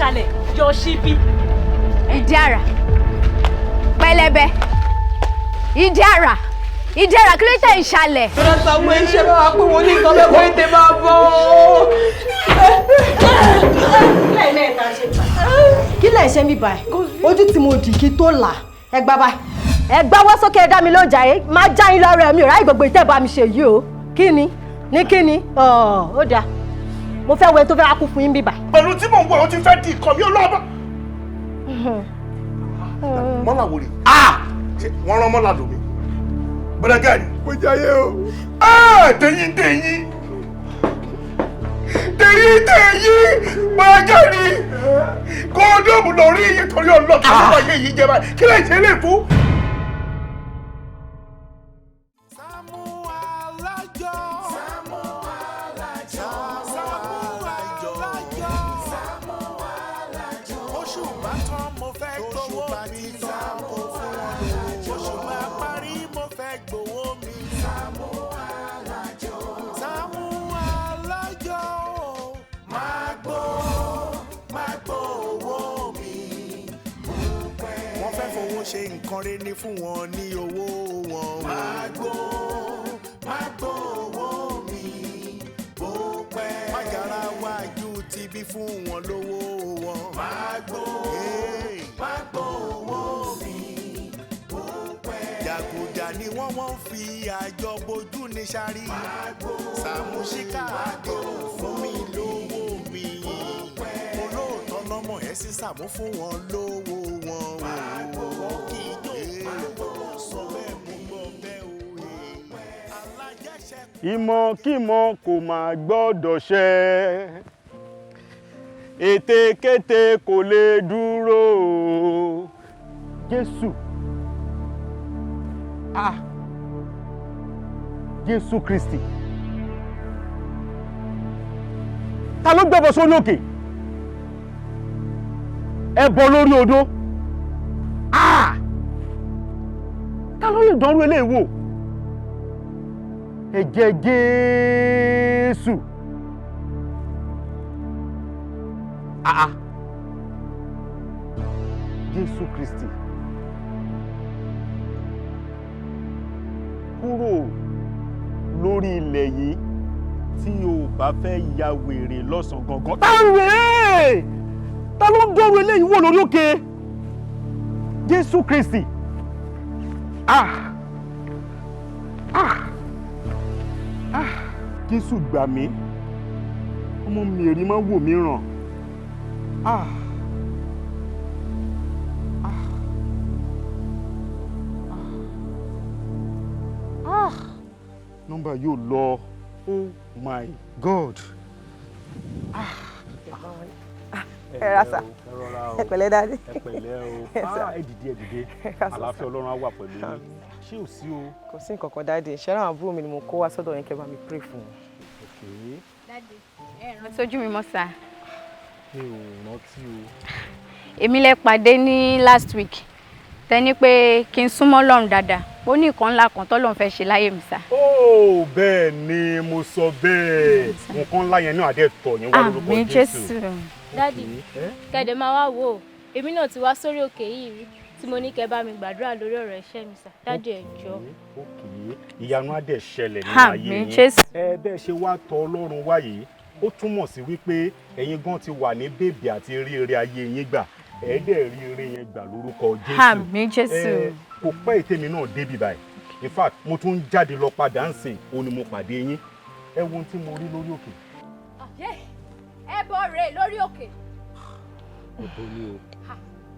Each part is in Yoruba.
Ṣalẹ̀ yọ síbí. Ìdí àrà pẹlẹbẹ, ìdí àrà, ìdí àrà, kí ló tẹ̀ ń ṣalẹ̀? Bọ́dà Sàámú, ẹ ṣe bá wa pé wọ́n ní nǹkan bẹ́ẹ̀ kó ètè máa bọ̀ ọ́. Lẹ́ẹ̀mẹ́ta ṣe gbà. Kí lẹ̀ ṣe mí báyìí? Ojú tí mo dì kí tó là, ẹ gbá báyìí. Ẹ gbáwọ́ sókè, ẹ dá mi lóúnjẹ yìí, máa já yín lọ́rọ̀. Mi ò ráyè gbogbo ìtẹ́ bá mi ṣe yìí o. Kí ni ní kí ni? Ó dáa, mo fẹ́ wo ẹni tó fẹ́ wá kú fún yín bíbà. Pẹ̀lú tí mò ń wọ̀, ó ti fẹ́ di ìkànnì mi ọlọ́ọ̀bá. Mọ́là wò rè? Ṣé wọ́n rán mọ́là lómi? Bẹ́rẹ̀gẹ́ ni. Mo jayé o. Tẹ̀yìn tẹ̀yìn tẹ̀yìn tẹ̀yìn, bẹ́rẹ̀gẹ́ ni kóńdọ̀mù lórí yìí torí ọlọ́ọ̀tún ló wáyé yìí jẹ́ báyìí. Kí lè ṣe lè fún. Sàámú Alájọ. Sàámú Alájọ. Sàámú Alájọ. Sàámú Alájọ. Oṣù bá tán, mo fẹ́ gbowó mi. Sàámú Alájọ. Oṣù bá parí, mo fẹ́ gbowó mi. Sàámú Alájọ. Sàámú Alájọ. Máa gbó, máa gbó owó mi. Wọ́n fẹ́ fowó ṣe nǹkan rẹ̀ ní fún wọn ní owó wọn. Máa gbó, máa gbó owó mi bó pẹ́. Mágara wájú ti bí fún wọn lówó wọn. Máa gbó, máa gbó owó mi bó pẹ́. Jàgùjà ni wọ́n fi àjọ bojú ní sáré. Sàmúsíkà àdéhùn fún mi lówó mi. Olóòótọ́ lọ́mọ ẹ̀ sí Sàmú, fún wọn lówó wọn. Wọ́n kì í jó sọ bẹ́ẹ̀, mo gbọ́ bẹ́ẹ̀ o. Alájẹsẹ́kù. Ìmọ̀kímọ̀ kò máa gbọ́dọ̀ ṣẹ, ètekéte kò lè dúró. Jésù, ah, Jésù Kristi! Ta ló gbẹ́bọ sórí òkè, ẹbọ lórí odó? Ah, ta ló lè dánrú eléyìí wò? Ẹ̀jẹ̀ Jésù! Ah ah, Jésù Kristi, kúrò lórí ilẹ̀ yìí tí o bá fẹ́ ya wèrè lọ́sàn-án gangan. Ta rèé? Ta ló ń dọ́rọ̀ eléyìí wò lórí òkè? Jésù Kristi! Ah ah ah, Jésù, gbà mí! Ọmọ mi èrí máa wò mí ràn. Ah ah ah, nọ́mbà yóò lọ. Oh my God! Ah! Ẹ ra sà. Ẹ rọra o. Ẹ pẹ̀lẹ́, daddy. Ẹ pẹ̀lẹ́ o. Ẹ sà. Ah, ẹ dìde, ẹ dìde. Ẹ káàsán, Àlàáfíà sà. Ọlọ́run á wà pẹ̀lú yín. Ṣé ò sí o? Kò sí nǹkan kan, daddy. Ṣé àwọn àbúrò mi ni mo kó wá sọ́dọ̀ yín, kẹ́ bá mi pray fún wọn. Okay. Daddy, ẹ rántí ojú mi mọ́, sà? Mi ò rántí o. Èmi lẹ pàdé ní last week, tẹni pé kí n súnmọ́ Ọlọ́run dáadáa, ó ní nǹkan ńlá kan tọ́lọ́run fẹ́ ṣe láyé mi, sà. Ó bẹ́ẹ̀ ni, mo sọ bẹ́ẹ̀. Nǹkan ńlá yẹn náà àdé tọ̀ yín wá lórúkọ Àmín. Jésù. Jésù. Daddy, Eh? kẹ̀dẹ̀ máa wá wò ó, èmi náà ti wá sórí òkè yìí rí tí mo ní kẹ́ bá mi gbàdúrà lórí ọ̀rọ̀ iṣẹ́ mi, sà. Daddy, ẹ jọ̀ọ́. Okay. Ìyanu á dẹ̀ ṣẹlẹ̀ nínú ayé Àmín. yín. Jésù. Ẹ bẹ́ẹ̀ ṣe wá tọ̀ Ọlọ́run wá yìí, ó túmọ̀ sí wípé ẹ̀yin gan ti wà ní bèbè àti rí eré ayé yín gbà. Ẹ dẹ̀ rí eré yẹn gbà lórúkọ Jésù. Àmín, Jésù. Ẹ kò pẹ́ ìtẹ́mi náà débi báyìí. In fact, mo tún ń jáde lọ padà ń sìn, ó ní mo pàdé yín. Ẹ wo ohun tí mo rí lórí òkè. Ẹbọ rèé lórí òkè. Ẹbọ ni o.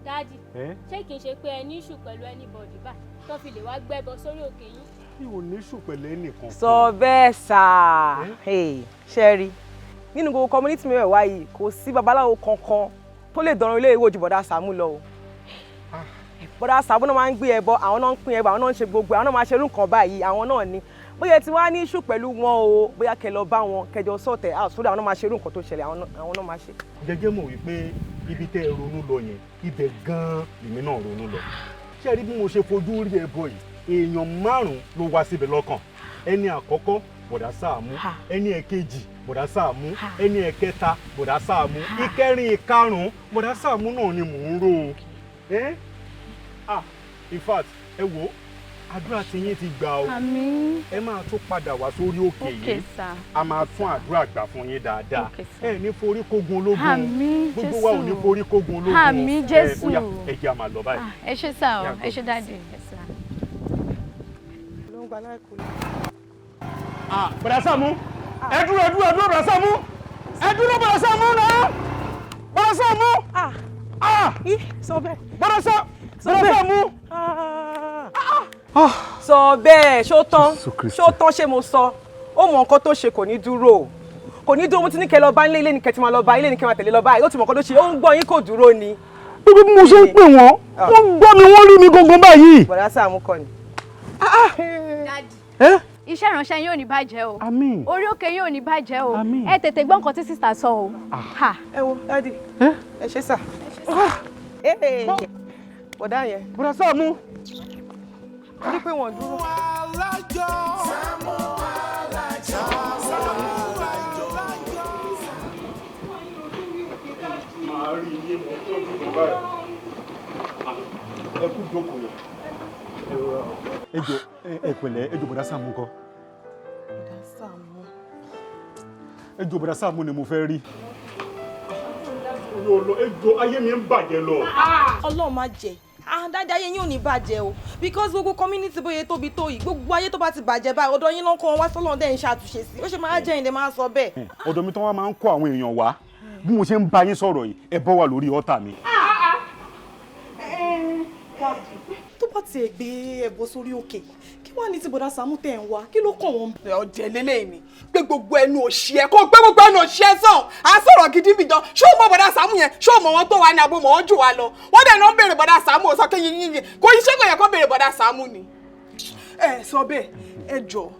Daddy, Ẹ? ṣé kìí ṣe pé ẹ ní issue pẹ̀lú anybody báyìí tó fi lè wá gbẹ́bọ sórí òkè yín? Mi ò ní issue pẹ̀lú ẹnìkan. Sọ bẹ́ẹ̀, sà. Ṣe rí, nínú gbogbo community mi wá yìí, kò sí babaláwo kankan tó lè dánrọ ilé ìwé ju bọ̀dá Sàámú lọ o. Bọ̀dá Sàámú náà máa ń gbé ẹbọ, àwọn náà ń pín ẹbọ, àwọn náà ń ṣe gbogbo ẹ̀, àwọn náà máa ṣe irú nǹkan báyìí, àwọn náà ni. Bóyá ẹ ti wá ní issue pẹ̀lú wọn o, bóyá kẹ́ lọ bá wọn kẹjọ sọ̀tẹ̀ àsódà, àwọn náà máa ṣe irú nǹkan tó ṣẹlẹ̀, àwọn náà máa ṣe. Jẹjẹ mọ̀ wípé ibi tẹ́ ẹ ronú lọ yẹn, ibẹ̀ gan-an lèmi náà ronú lọ. Ṣé ẹ rí bí mo ṣe fojú rí ẹbọ yìí, èèyàn márùn-ún ló wá síbẹ̀ lọ́kàn. Ẹni àkọ́kọ́, bọ̀dá Sàámú. Ẹni ẹ̀kejì, Bọ̀dá Sàámú, ẹni ẹ̀kẹta Bọ̀dá Sàámú, ìkẹrin, ìkarùn-ún Bọ̀dá Sàámú náà ni mò ń rò ó. Ah, in fact, ẹ wo, àdúrà tí yín ti gbà o. Àmín. Ẹ máa tún padà wá sórí òkè Okay, yìí, sir. a máa tún àdúrà gbà fún yín dáadáa. Okay, sir. Ẹ ní forí kógun ológun. Àmín, Gbogbo wa ò ní Jésù. forí kógun ológun. Àmín, Jésù. Ẹ ó yá, ẹ jẹ́ a máa lọ báyìí. Ah, ẹ ṣé sir o. Yeah, Ẹ ṣé daddy. Yes, sir. Ló ń gba láìkú lọ. Ah, Bọ̀dá Sàámú, ẹ dúró, ẹ dúró, ẹ dúró, Bọ̀dá Sàámú, ẹ dúró, Bọ̀dá Sàámú náà, Bọ̀dá Sàámú. Ah, sọ bẹ́ẹ̀. Bọ̀dá Sàámú. Sọ bẹ́ẹ̀, ṣó tán? Ṣó tán? Ṣé mo sọ? Ó mọ nǹkan tó ṣe, kò ní dúró, kò ní dúró. Mo ti ní kẹ́ lọ bá nílé, ilé ní kẹ́ ti máa lọ bá, ilé ní kẹ́ máa tẹ̀lé lọ báyìí. Ó ti mọ nǹkan tó ṣe, ó ń gbọ́ yín, kò dúró ni. Gbogbo bí mo ṣe ń pè wọ́n, wọ́n gbọ́ mi, wọ́n rí mi gangan báyìí. Bọ̀dá Sàámú kọ́ ni. Daddy. Ẹ́? Iṣẹ́ ìránṣẹ́ yín ò ní bàjẹ́ o. Àmín. Orí òkè yín ò ní bàjẹ́ o. Àmín. Ẹ tètè gbọ́ nǹkan tí sister sọ o. Ha. Ẹ wo, daddy, ẹ ṣé sir. Bọ̀dá yẹn. Bọ̀dá Sàámú. Ó ní pé wọ́n dúró. Alájọ. Sàámú Alájọ. Sàámú Alájọ. Màá rí iye mọ́ tọ́jú tó báyìí. Ẹ kú jókòó. Ẹ jọ, ẹ pẹ̀lẹ́. Ẹ jọ, Bọ̀dá Sàámú ńkọ́? Bọ̀dá Sàámú. Ẹ jọ, Bọ̀dá Sàámú ni mo fẹ́ rí. Ẹ jọ, ayé mi ń bàjẹ́ lọ. Ọlọ́run má jẹ́. Ah, dáadáa, ayé yín ò ní bàjẹ́ o, because gbogbo community bóyá tóbi tó yìí, gbogbo ayé tó bá ti bàjẹ́ báyìí, ọ̀dọ̀ yín ló ń kọ́ wọn wá sọ́lọ́run dẹ̀ ń ṣàtúnṣe sí. Ó ṣe máa jẹ́ ìdè máa sọ bẹ́ẹ̀. Ọ̀dọ̀ mi tán wá máa ń kó àwọn èèyàn wá. Bí mo ṣe ń bá yín sọ̀rọ̀ yìí, ẹ bọ́ wà lórí ọ̀tá mi. Tó bá tiẹ̀ gbé ẹbọ sórí òkè, kí wàá ní tí Bọ̀dá Sàámú tẹ̀ ń wá, kí ló kàn wọ́n? Ọ̀jẹ̀ lélẹ́yìn ni gbé gbogbo ẹnu òṣì ẹ, kó gbé gbogbo ẹnu òṣì ẹ sàn. À ń sọ̀rọ̀ gidi bìjọ. Ṣé o mọ Bọ̀dá Sàámú yẹn? Ṣé o mọ̀ wọ́n tó wà ní abo mọ̀ wọ́n jù wá lọ? Wọ́n dẹ̀ náà ń béèrè Bọ̀dá Sàámú. Ò sọ pé yín yín kò iṣẹ́ kò yẹ kó béèrè Bọ̀dá Sàámú ni. Ẹ sọ bẹ́ẹ̀. Ẹ jọ,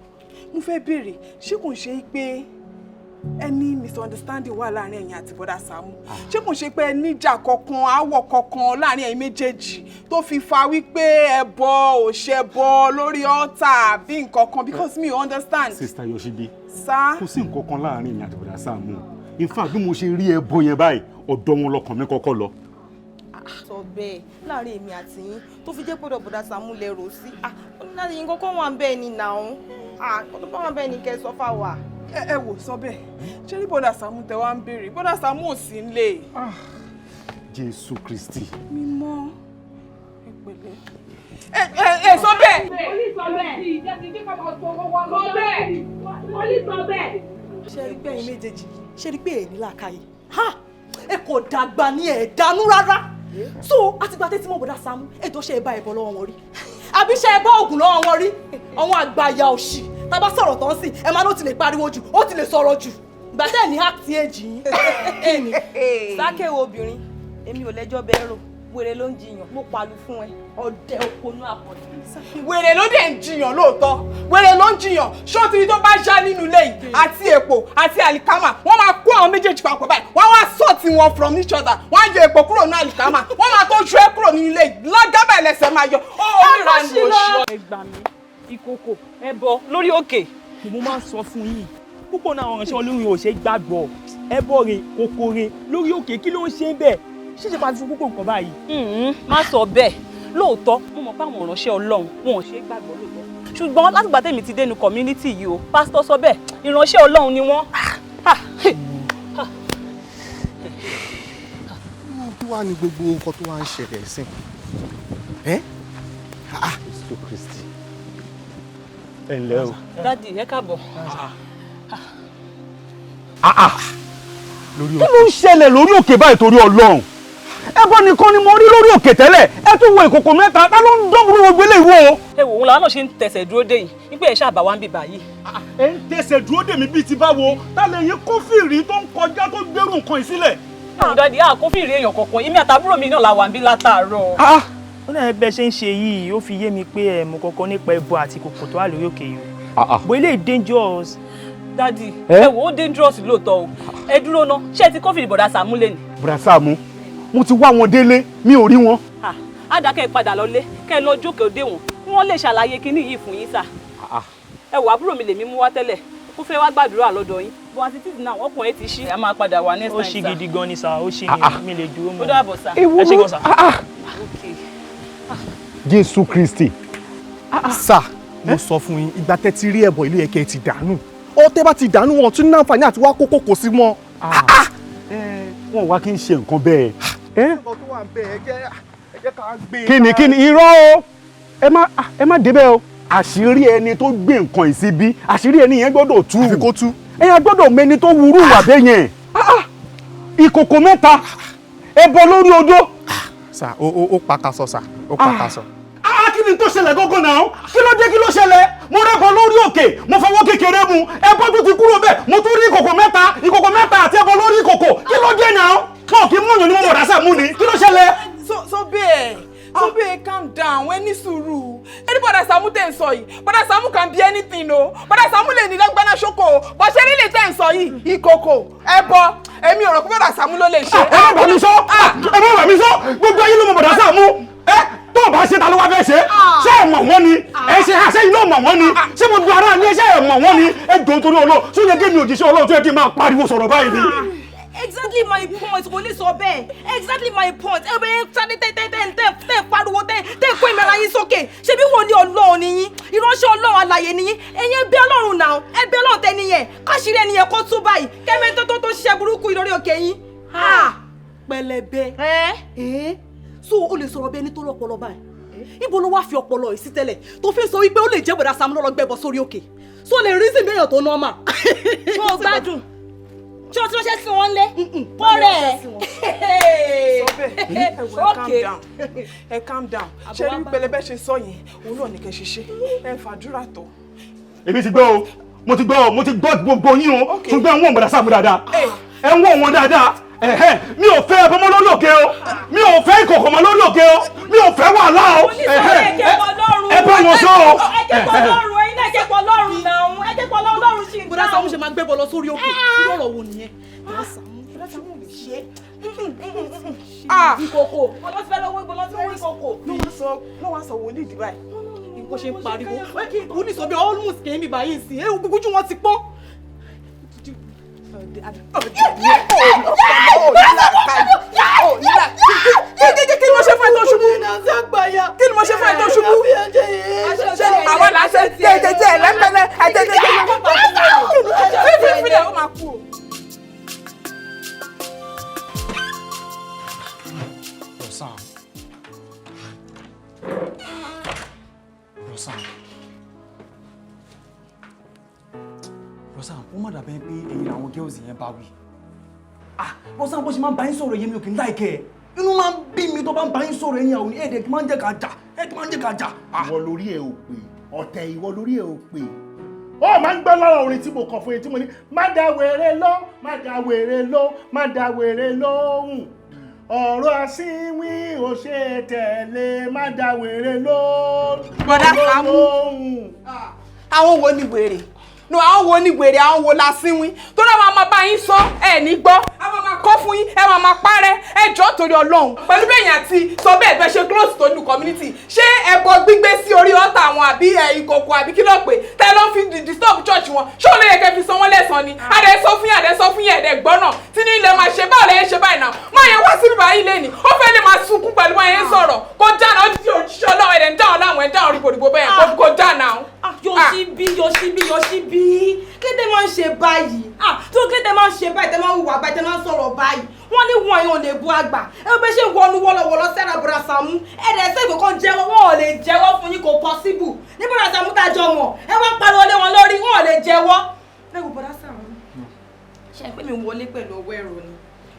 mo fẹ́ béèrè, ṣé kò ń ṣe pé ẹni misunderstanding wà láàrin ẹ̀yin àti Bọ̀dá Sàámú? Ṣé kò ń ṣe pé ẹ níjà kankan, aáwọ̀ kankan láàrin ẹ̀yin méjèèjì tó fi fa wípé ẹbọ òṣèbọ lórí ọ̀tà àbí nǹkan kan? Because me understand. Sister Yoshibi, Sá. kò sí nǹkan kan láàrin èmi àti Bọ̀dá Sàámú. In fact, bí mo ṣe rí ẹbọ yẹn báyìí, ọ̀dọ̀ wọn lọkàn mi kọ́kọ́ lọ. Sọ bẹ́ẹ̀, láàrin èmi àti yín tó fi jẹ́ pé ọ̀dọ̀ Bọ̀dá Sàámú lẹ rò sí, ah, ó ní láti yín kọ́kọ́ wà ń bẹ́ẹ̀ ni nàún, ah, kó tó bá wà ń bẹ́ẹ̀ ni kẹ́ ẹ sọ fáwa. Ẹ wò, sọ bẹ́ẹ̀, ṣé ní Bọ̀dá Sàámú tẹ wá ń béèrè? Bọ̀dá Sàámú ò sí nílé. Jésù Kristi. Mímọ́, ẹ pẹ̀lẹ́. Ẹ ẹ ẹ sọ bẹ́ẹ̀. Sọ bẹ́ẹ̀. Sọ bẹ́ẹ̀. Sọ bẹ́ẹ̀. Ṣe rí pé ẹ̀yin méjèèjì, ṣe rí pé ẹ̀ ní làákàyè? Ha, ẹ kò dàgbà ní ẹ̀ dànù rárá. So àtìgbà tẹ́tí mọ̀ Bọ̀dá Sàámú, ètò ṣe é bá ẹ̀bọ lọ́wọ́ wọn rí, àbí ṣe é bá ògùn lọ́wọ́ wọn rí? Àwọn àgbàyà òṣì, tá a bá sọ̀rọ̀ tán sí ẹ máa ló ti lè pariwo jù, ó ti lè sọ̀rọ̀ jù. Ìgbà tẹ́ ẹ̀ ní act age yín, kí ni? Sákèwò obìnrin, èmi ò lẹ́jọ́ bẹ́ẹ̀ rò. Wèrè ló ń jiyàn, mo pàlù fún ẹ, ọ̀dẹ̀ òponú àpọ̀jù. Wèrè ló dẹ̀ ń jiyàn lóòótọ́, wèrè ló ń jiyàn. Ṣó ti rí, tó bá já nínú ilé yìí, àti èpò àti àlìkámà, wọ́n máa kó àwọn méjèèjì papọ̀ báyìí, wọ́n wá sort wọn from each other. Wọ́n á yọ èpò kúrò ní àlìkámà, wọ́n máa tó ju ẹ́ kúrò nínú ilé yìí lágábà, ẹlẹ́sẹ̀ máa yọ ó oníranú òṣì. Ẹ gbà mí, ìkòkò ẹbọ lórí òkè. Mo máa ń sọ fún yín púpọ̀ náà, àwọn ìránṣẹ́ Ọlọ́run ò ṣe é gbàgbọ́. Ẹbọ rè, kòkò rè lórí òkè, kí ló ń ṣe bẹ́ẹ̀? Ṣíṣe pàṣẹ fún púpọ̀ nǹkan báyìí. Má sọ bẹ́ẹ̀. Lóòótọ́, mo mọ̀ pé àwọn ìránṣẹ́ Ọlọ́run wọn ò ṣe é gbàgbọ́ lóòótọ́, ṣùgbọ́n látìgbà tèmi ti dénú community yìí o, pásítọ̀ sọ bẹ́ẹ̀, ìránṣẹ́ Ọlọ́run ni wọ́n. Kí wàá ní gbogbo nǹkan tó wá ń ṣẹlẹ̀ sí ẹ́? Jésù Kristi. Ẹ ǹlẹ́ o. Daddy, ẹ káàbọ̀. Kí ló ń ṣẹlẹ̀ lórí òkè báyìí torí Ọlọ́run? Ẹbọ nìkan ni mo rí lórí òkè tẹ́lẹ̀, ẹ tún wo ìkòkò mẹ́ta. Ta ló ń dọ́gbùrú gbogbo eléyìí wò? Ẹ wò ó, làwọn náà ṣe ń tẹsẹ̀ dúró dé yìí nígbà ẹ̀ ṣáà bá wa ń bì báyìí. Ẹ ń tẹsẹ̀ dúró dè mí bíi ti báwo? Ta lè yín kófìrí tó ń kọjá tó gbérù nǹkan yìí sílẹ̀? Ẹ̀rù daddy, a kófìrí èèyàn kankan. Èmi àtàbúrò mi náà la wà ń bí látàárọ̀. Ó náà bẹ́ẹ̀ ṣe ń ṣe yìí, ó fi yé mi pé ẹ mọ̀ kankan nípa ẹbọ àti kòkò tó wà lórí òkè yìí o, bó ilé dangerous. Daddy, ẹ wò ó, dangerous lóòótọ́ o. Ẹ dúró ná, ṣé ẹ ti kófìrí bọ̀dá Sàámú lé ni? Bọ̀dá Sàámú, mo ti wá wọn délé, mi ò rí wọn. Á dá kẹ́ ẹ padà lọlé, kẹ́ ẹ lọ jókòó dé wọn, kí wọ́n lè ṣàlàyé kinní yìí fún yín sà. Ẹ wò, àbúrò mi lèmi mú wá tẹ́lẹ̀, Ó fẹ́ wá gbàdúrà lọ́dọ̀ yín. But as it is now, ọkùnrin ti ṣí. A máa padà wá next Ó time, ṣí sir. gidi gan ni sir, ó ṣí ni, mi lè dúró mọ́. Ó dàbọ̀, sir. Ẹ ṣé gan sir. Jésù Kristi. Sà, mo sọ fún yín, ìgbà tẹ́ ti rí ẹbọ, ilé ẹ̀kẹ́ ti dànù. Ó tẹ́ bá ti dànù, wọn tún ní àǹfààní àti wá kókó kò sí mọ́. Wọn wá kí n ṣe nǹkan bẹ́ẹ̀. Nǹkan tó wà ń bẹ, ẹ jẹ́ ká gbé. Kíni kíni? Irọ́ o, ẹ má débẹ̀ o. Àṣírí ẹni tó gbé nǹkan yìí síbí, àṣírí ẹni yẹn gbọ́dọ̀ tú. Àfi kó tú. Ẹ̀yin gbọ́dọ̀ mẹni tó wúrú wà bẹ́ẹ̀ yẹn. Ìkòkò mẹ́ta, ẹbọ lórí odó. Sà, ó pàkàsọ sà, ó pàkàsọ. Ah, kí ni tó ṣẹlẹ̀ gángan náà? Kí ló dé? Kí ló ṣẹlẹ̀? Mo rẹ́bọ lórí òkè, mo fọwọ́ kékeré mu ẹbọ tó ti kúrò bẹ́ẹ̀. Mo tún rí ìkòkò mẹ́ta, ìkòkò mẹ́ta àti ẹbọ lórí ìkòkò. Kí ló dé náà? Wọn kì í mọ̀yàn ní mo mọ̀dá sàmú ni. Kí ló ṣẹlẹ̀? So bẹ́ẹ̀, calm down, ẹ ní sùúrù. Ẹni bọ̀dà Sàámú tẹ̀ ń sọ yìí, bọ̀dà Sàámú can be anything o. Bọ̀dà Sàámú lè ní lọ́gbọ́nà ṣoko o. Bọ̀ ṣe nílé tẹ̀ ń sọ yìí, ìkòkò, ẹbọ, èmi ò rò pé bọ̀dà Sàámú ló lè ṣe. Ẹ má bà mí sọ, ẹ má bà mí sọ. Gbogbo ayé ló mọ bọ̀dá Sàámú. Ẹ tó o bá ṣe, ta ló wá fẹ́ ṣe? Ṣé ẹ mọ̀ wọ́n ni? Ẹ ṣe àṣẹ yìí náà mọ̀ wọ́n ni? Ṣé mo gbọ́ ara ní? Ṣé ẹ mọ̀ wọ́n ni? Ẹ jọ̀ọ́, nítorí Ọlọ́run, ṣó yẹ kí mi òjíṣẹ́ Ọlọ́run tó yẹ kí n máa pariwo sọ̀rọ̀ báyìí ni? Exactly my point. Kò ní sọ bẹ́ẹ̀. Exactly my point. Ẹ bẹ́ẹ̀ sáré tẹ́ tẹ́ tẹ́ tẹ́ tẹ́ pariwo, tẹ́ tẹ́ kó ìmọ̀ra yín sókè. Ṣebí wo ni Ọlọ́run ni yín, ìránṣẹ́ Ọlọ́run alààyè ni yín. Ẹ̀yin ẹbí Ọlọ́run náà, ẹbí Ọlọ́run tẹ́ nìyẹn, káṣírí ẹnìyẹn kó tú báyìí, kẹ́mẹ́ tó ṣiṣẹ́ burúkú yìí lórí òkè yín. Pẹlẹbẹ, ẹ so o lè sọ̀rọ̀ bí ẹni tó lọ́pọlọ báyìí. Ibo ló wá fi ọpọlọ yìí sí tẹ́lẹ̀ tó fi ń sọ wípé ó lè jẹ́ bọ̀dá Sàámú lọ́lọ́ gbẹ́bọ sórí òkè? So lè reason bí èèyàn tó normal? Ṣé o gbádùn? Ṣé o ti ránṣẹ́ sí wọn lé kọ́rẹ́ Sọ bẹ́ẹ̀, ẹ wò, ẹ calm down, ẹ calm down. Ṣé rí pẹlẹbẹ ṣe sọ yẹn, òun náà ní kẹ́ ṣe ṣe, ẹ fàdúrà tó. Èmi ti gbọ́ o, mo ti gbọ́ o, mo ti gbọ́ gbogbo yín o. Ṣùgbọ́n ẹ wọ̀n bọ̀dá Sàámú dáadáa, ẹ wọ̀n wọn dáadáa. Ẹ̀hẹ́, mi ò fẹ́ ẹbọ mọ́ lórí òkè o, mi ò fẹ́ ìkòkò mọ́ lórí òkè o, mi ò fẹ́ wàhálà o. Ẹ̀hẹ́, ẹ bá wọn sọ o. Ẹ jẹ́ pọ̀ Ọlọ́run, ẹ̀yin náà jẹ́ pọ̀ Ọlọ́run náà, ẹ jẹ́ pọ̀ Ọlọ́run ṣì ń Bọ̀dá Sàámú ṣe máa gbẹ́bọ lọ sórí òkè? Irú ọ̀rọ̀ wo nìyẹn? Bọ̀dá Sàámú, bọ̀dá Sàámú ò lè ṣe é. Ìkòkò ọlọ́tí fẹ́ lọ́wọ́ ìgbọ́n lọ́tí fẹ́ ìkòkò. Ló wá sọ wòlíì dì báyìí. Bó ṣe ń pariwo ó ní sọ bí almost kì í mi báyìí sí ẹ, gbogbo ojú wọn ti pọ́n. Kí ni mo ṣe fún ẹ tó ṣubú? Kí ni mo ṣe fún ẹ tó ṣubú? Àwọn là ń ṣe tètè lẹ́pẹ̀lẹ́ àtẹ̀tẹ̀ fífi fílẹ̀, ó máa kú o. Rosan. Rosan. Rosan, ó má dàbẹ́ pé ẹ̀yin làwọn girls yẹn bá wí. Ah, Rosan, bó ṣe máa ń bá yín sọ̀rọ̀ yẹn, mi ò kì í like ẹ̀. Inú máa ń bí mi tó bá ń bá yín sọ̀rọ̀ ẹ̀yìn àwọn ẹ̀ẹ́dẹ̀ máa ń jẹ́ ká jà, ẹ̀ẹ́dẹ̀ máa ń jẹ́ ká jà. Ìwọ lórí ẹ ò pé ọ̀tẹ̀, ìwọ lórí ẹ ò pé. Ó máa ń gbọ́ lára orin tí mo kọ fún yín tí mo ní, má da wèrè lọ, má da wèrè lọ, má da wèrè lóhùn, ọ̀rọ̀ àsínwín ò ṣe tẹ̀lé, má da wèrè lóhùn. Bọ̀dá Sàámú, àwọn wo ni wèrè? No, àwọn wo ni wèrè? Àwọn wo la sínwín tó náà máa máa bá yín sọ ẹ ní gbọ́? A máa máa kọ́ fún yín, ẹ máa máa parẹ́. Ẹ jọ̀ọ́, torí Ọlọ́run, pẹ̀lú bẹ́yìn àti sọ bẹ́ẹ̀ bẹ́ẹ̀ ṣe close tó nu community, ṣé ẹbọ gbígbé sí orí ọ̀tá àwọn àbí ẹ ìkòkò àbí kí ló pè tẹ́ ló fi disturb church wọn, ṣé òun lè yẹ kẹ́ fi san wọ́n lẹ́san ni? Adẹ sọ fún yín, adẹ sọ fún yín, ẹ̀dẹ̀ gbọ́ náà tí ní ilẹ̀ máa ṣe. Báwo lẹ ṣe báyìí náà? Máa yẹn wá síbí báyìí lé ní, ó fẹ́ lè máa sunkún pẹ̀lú máa yẹn sọ̀rọ̀ kó dáná. Ó ti òjíṣẹ́ Ọlọ́run, ẹ̀dẹ̀ ń dáhùn láwọn ẹ̀ dáhùn ríboríbo bẹ́ẹ̀ kó dáná. Yosibi, Yosibi, Yosibi, kéde máa ń ṣe báyìí? Ah, tó kéde máa ń ṣe báyìí, tẹ máa ń hùwà báyìí, tẹ máa ń sọ̀rọ̀ báyìí? Wọ́n ní wọn yóò lè bu àgbà. Ẹ bẹ ṣe wọnú wọlọwọlọ sẹ́ra bọ̀dà Sàámú, ẹ̀dẹ̀ ẹ̀sẹ̀ ìkọ̀kọ̀ jẹ́wọ́, wọn ò lè jẹ́wọ́ fún yín, kò possible ní bọ̀dà Sàámú tá a jọ mọ̀. Ẹ wá ń pariwo lé wọn lórí, wọn ò lè jẹ́wọ́. Ẹ wò, bọ̀dà Sàámú, ṣe pé mi wọlé pẹ̀lú ọwọ́ ẹ̀rọ ni.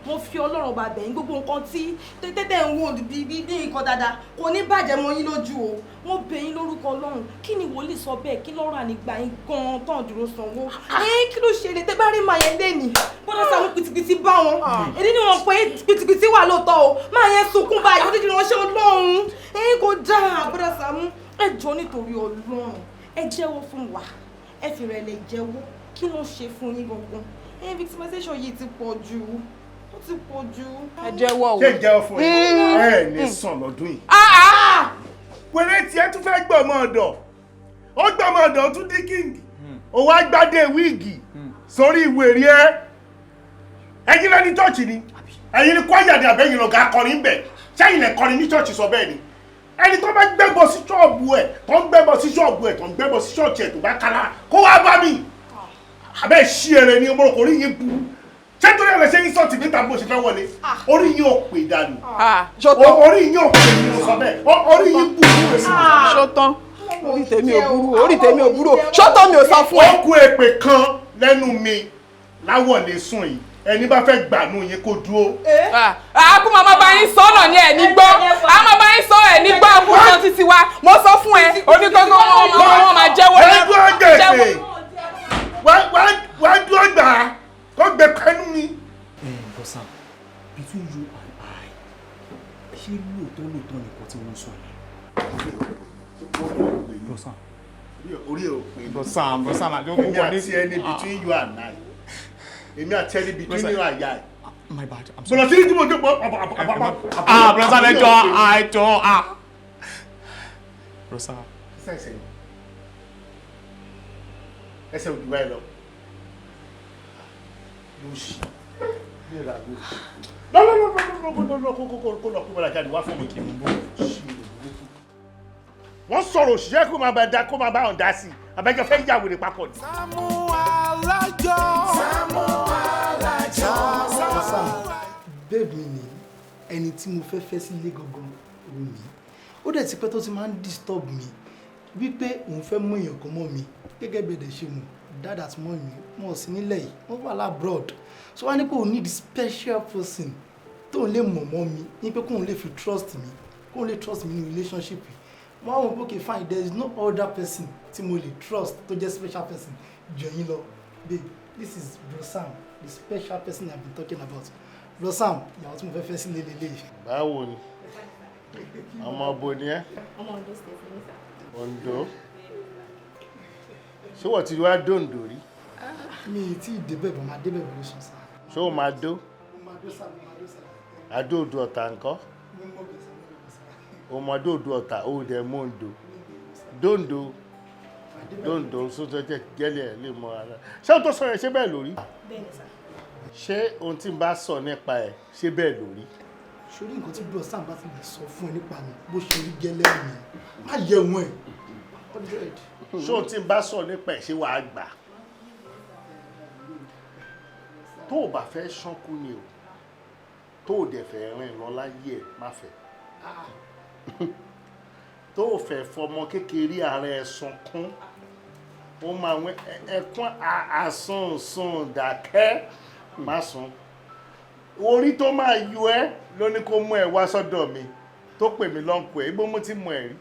Mo fi Ọlọ́run bá bẹ̀yìn, gbogbo nǹkan tí tẹ́tẹ́ ń wò bí bí nǹkan dáadáa kò ní bàjẹ́ mọ́ yín lójú o. Mo bẹ̀ yín lórúkọ Ọlọ́run, kí ni wòlíì sọ bẹ́ẹ̀? Kí lọ́rọ̀ ànígbà yín gan-an tán dúró sanwó ní? Kí ló ṣe lè tẹ́ bá rí màá yẹn lẹ́nìí? Bọ́dọ̀ Sàámú, pìtìpìtì bá wọn. Èdè ni wọn pé pìtìpìtì wà lóòótọ́ o. Máa yẹn sunkún báyìí, ó dídì ránṣẹ́ Ọlọ́run ẹ̀yin kò dáa. Bọ́dọ̀ Sàámú, ẹ jọ̀ọ́, nítorí Ọlọ́run, ẹ jẹ́wọ́ fún wa, ẹ fi rẹ̀ lè jẹ́wọ́. Kí ló ń ṣe fún yín gangan? Ẹ victimization yìí ti pọ̀ jù, ó ti pọ̀ jù. Ẹ jẹ́wọ́ o. Ṣé ìjẹ́wọ́ fún yín? Ẹ ní sàn lọ́dún yìí. Wèrè tiẹ̀ tún fẹ́ gbọ́ ọmọ ọ̀dọ̀, ó gbọ́ ọmọ ọ̀dọ̀, ó tún dín king. O wá gbádé wig sórí ìwèrè ẹ. Ẹ̀yin lẹ́ni chọ́ọ̀chì ni, ẹ̀yin ni kwaya ni, àbẹ́yìn lọ̀gá akọrin bẹ̀? Sẹ́yìn lẹ̀ kọrin ní chọ́ọ̀chì sọ bẹ́ẹ̀ ni? Ẹni tó bá gbẹ́bọ sí ṣọ́ọ̀bù ẹ̀, tó ń gbẹ́bọ sí ṣọ́ọ̀bù ẹ̀, tó ń gbẹ́bọ sí ṣọ́ọ̀chì ẹ̀, tó bá kálá, kó wá bá mi. Àbẹ́ ṣí ẹrẹ ni ọmọ orí yín bu. Ṣé torí ẹ̀ lẹ ṣe ń sọ̀tì níta bó ṣe fẹ́ wọlé? Orí yín ò pè dànù. Orí yín ò pè ní, mo sọ bẹ́ẹ̀. Orí yín bu. Ṣótán, orí tèmi ò burú, orí tèmi ò burú. Ṣótán, mi ò sọ fún ẹ. Ó kú èpè kan lẹ́nu mi láwọ̀lé sùn yìí. Ẹni bá fẹ́ gbànú yín, kó dúró. Àkú màmá bá yín sọ náà ní ẹ̀ ní gbọ́, a máa bá yín sọ ẹ̀ ní gbọ́. Àkú sọ títí wa, mo sọ fún ẹ, oníkókó wọn máa jẹ́wọ́. Ẹ dúró gbèsè, wá dúró gbà á kó gbé pẹ́nu mi. Bro Sam, between you and I, ṣé lóòótọ́ lóòótọ́ nìkan tí wọ́n ń sọ yẹn? Bro Sam. Orí ò pé. Bro Sam, Bro Sam, àjọ Èmi àti ẹni, between you and I, èmi àti ẹni, between you and I. My bad, I'm sorry. Bọ̀dọ̀ sí ní tí mo dé pọ̀. Ah, Bro Sam, ẹjọ́, ẹjọ́, ah. Bro Sam. Ẹsẹ̀ ẹsẹ̀ òjò báyìí lọ. Yóò ṣì ní ìràgó. Lọ́lọ́lọ́lọ́lọ́lọ́, kó kó kó lọ kó bọ́lá jáde wá fún mi kí n bọ́. Wọ́n sọ̀rọ̀ òṣìṣẹ́ kó máa bá da, kó máa bá ọ̀n dá sí i. Àbẹ́jọ́ fẹ́ yà wèrè papọ̀ ni. Sàámú Alájọ. Sàámú Alájọ. Sam, babe mi ni ẹni tí mo fẹ́ fẹ́ sílé gangan òun ni. Ó dẹ̀ ti pẹ́ tó ti máa ń disturb mi wípé òun fẹ́ mú èèyàn kan mọ́ mi. Gẹ́gẹ́ bí ẹ̀dẹ̀ ṣe mọ̀, dad àti mọ́ mi wọn ò sí nílẹ̀ yìí, wọ́n wà l'abroad, so wá ní pé òun need special person tóun lè mọ̀ mọ́ mi, ní pé kóun lè fi trust mi, kóun lè trust mi ní relationship yìí. Wọ́n á wọ̀ pé okay, fine, there is no other person tí mo lè trust tó jẹ́ special person jù ẹ̀yin lọ. Babe, this is Bro Sam, the special person I have been talking about. Bro Sam, ìyàwó tí mo fẹ́ fẹ́ sílé lélẹ́yìí. Báwo ni? Ọmọ ọbọ ni ẹ? Ọmọ Ondo State ní sà. Ondo? Ṣé wọ́n ti wá dòǹdò rí? Mi ì tí ì débẹ̀ bọ̀, máa débẹ̀ very soon, sir. Ṣé o máa dó? Mo máa dó sir, mo máa dó sir. Adó-odò Ọ̀tà ńkọ́? Mo mọ̀ bẹ̀ sir, mo mọ̀ bẹ̀ sir. O mọ Adó-odò Ọ̀tà, o dẹ̀ mọ̀ Oǹdó. Dòǹdò dòǹdò sótó jẹ́ gẹ́lẹ́ ẹ̀ lè mọ ara. Ṣé o tó sọ yẹn, ṣé bẹ́ẹ̀ lórí? Bẹ́ẹ̀ni sà. Ṣé ohun tí n bá sọ nípa ẹ̀, ṣé bẹ́ẹ̀ lórí? Sórí nǹkan tí Bro Sam bá ti lè sọ fún ẹ nípa mi, bó ṣe rí gẹ́lẹ́ nìyẹn, má yẹ òun ẹ̀ 100. Ṣé ohun tí n bá sọ nípa ẹ̀, ṣé wàá gbà? Tó o bá fẹ́ ṣánkú ni o, tó o dẹ̀ fẹ́ rìn lọ láyé ẹ̀, má fẹ́. Tó o fẹ́ fọmọ kékeré ara ẹ̀ sunkún, ó máa wẹ́ ẹkún àsùnsùn dàkẹ́, má sun. Orí tó máa yọ ẹ́ ló ní kó mú ẹ wá sọ́dọ̀ mi, tó pè mí lọ́nkù ẹ̀, ibo mo ti mú ẹ rí?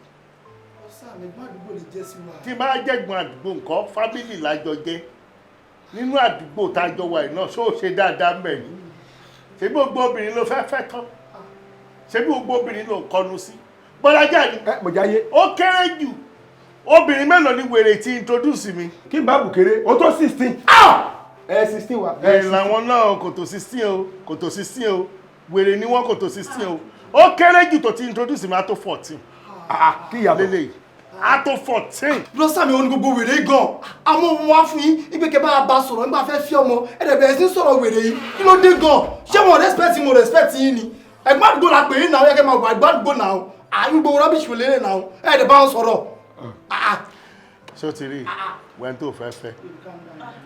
Sam, ẹ̀gbọ́n àdúgbò lè jẹ́ sí wa. Tí bá jẹ́gbọ́n àdúgbò nǹkan, family lájọ jẹ́ nínú àdúgbò tá a jọ wà yìí náà. Ṣó o ṣe dáadáa mẹ́ ni? Ṣé bí gbogbo obìnrin ló fẹ́ fẹ́ tán? Ṣé bí gbogbo obìnrin ló ń kọnu sí? Bọ́lájà ni. Ẹ mo jáyé. Ó kéré jù, obìnrin mélòó ni wèrè tí introduce mi? Kí n bá bù kéré, o tó 16. Ẹ 16 wa. Wèrè làwọn náà, kò tó 16 o, kò tó 16 o. Wèrè ni wọ́n, kò tó 16 o. Ó kéré jù tó ti introduce mi, á tó 14. Kí ìyàtọ̀. Lélẹ́yìí á tó 14. Bro Sam, òun ni gbogbo wèrè gan. Àwọn ọmọ wa fún yín ipe kẹ bá a bá sọ̀rọ̀ nígbà fẹ́ fi ọmọ ẹ̀rẹ̀ bẹ̀rẹ̀ sí sọ̀rọ̀ wèrè yìí. Kí ló dé gan? Ṣé wọn respect mo respect yín ni? Ẹ̀gbọ́n àdúgbò la pè yín náà, yẹ kẹ́ máa wà ẹ̀gbọ́n àdúgbò náà. Àyùgbò rubbish wò lélẹ̀ náà, ẹ̀ẹ́dẹ̀ bá wọn sọ̀rọ̀. Ṣé o ti rí wẹ́n tó fẹ́ fẹ́?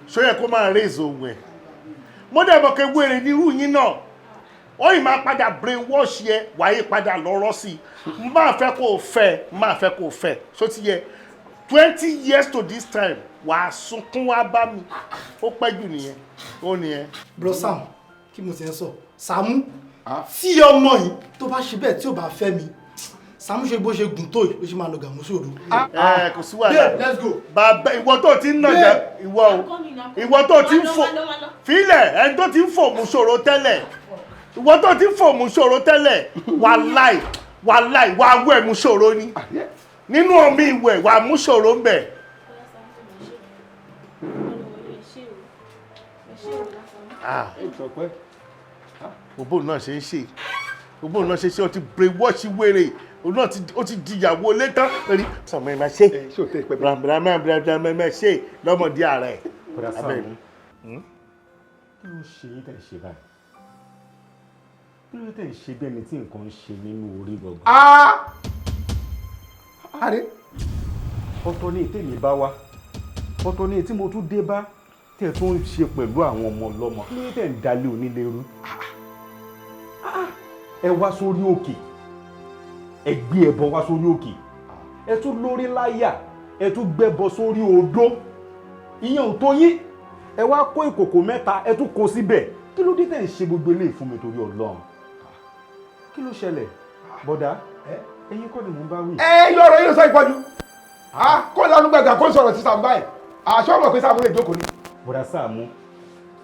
Ṣó yẹ kó máa raise ohun ẹ̀? Mo dẹ̀ mọ̀ pé wèrè ní irú yín náà, ó yìí máa padà brainwash yẹ, wàá padà lọ́rọ́ sí i. Máa fẹ́ kó o fẹ́, máa fẹ́ kó o fẹ́. Ṣó ti yẹ? 20 years to this time, wàá sunkún wá bá mi. Ó pẹ́ jù nìyẹn, ó nìyẹn. Bro Sam, kí mo ti ń sọ, Sàámú, tí ọmọ yìí tó bá ṣe bẹ́ẹ̀, tí ò bá fẹ́ mi, Sàámú, ṣe bó ṣe gùn tó yìí ló ṣe máa lọ gàmú sóòrò. Ẹ kò sí wàhálà. Babe, let's go. Bàbá ìwọ tó ti ń nàjà, ìwọ o, ìwọ tó ti ń fò fílẹ̀, ẹni tó ti ń fò mú ṣòro tẹ́lẹ̀, ìwọ tó ti ń fò mú ṣòro tẹ́lẹ̀, wàláì wàláì, wàá wẹ̀ mú ṣòro ni nínú omi ìwẹ̀, wàá mú ṣòro ń bẹ̀. Ah, gbogbo náà ṣe ń ṣe, gbogbo náà ṣe ṣe. O ti brainwash wèrè, Òun náà ó ti di ìyàwó ilé tán lórí sọmọ ẹ máa ṣe bàbá ṣe lọ́mọdé ara ẹ̀. Bọ̀dá Sàámú, Abẹ́rẹ́. Kí ló ṣe yín tẹ̀ ń ṣe báyìí? Kí ló tẹ̀ ń ṣe bí ẹni tí nǹkan ń ṣe nínú orí gangan? Àrẹ. Ọ̀tọ̀ ni ètè mi bá wá, ọ̀tọ̀ ni ètí mo tún dé bá tẹ̀ tó ń ṣe pẹ̀lú àwọn ọmọ ọlọ́mọ. Kí ló tẹ̀ ń dalé onílé rú? Ẹ wá sórí òkè, ẹ gbé ẹbọ wá sórí òkè, ẹ tún lórí láyà, ẹ tún gbẹ́bọ sórí odó. Ìyẹn ò tó yín, ẹ wá kó ìkòkò mẹ́ta, ẹ tún kó síbẹ̀. Kí ló dé tẹ̀ ń ṣe gbogbo eléyìí fún mi torí Ọlọ́run? Kí ló ṣẹlẹ̀, bọ̀dá? Ẹ̀yin kọ́ ni mò ń bá wí. Ẹ yọ ọ̀rọ̀ yìí ló sọ ìpọ́jú kó lanu gbàgbà kó sọ̀rọ̀ sí Sàámú báyìí, àṣọ ọmọ pé Sàámú lè jókòó ni. Bọ̀dá Sàámú,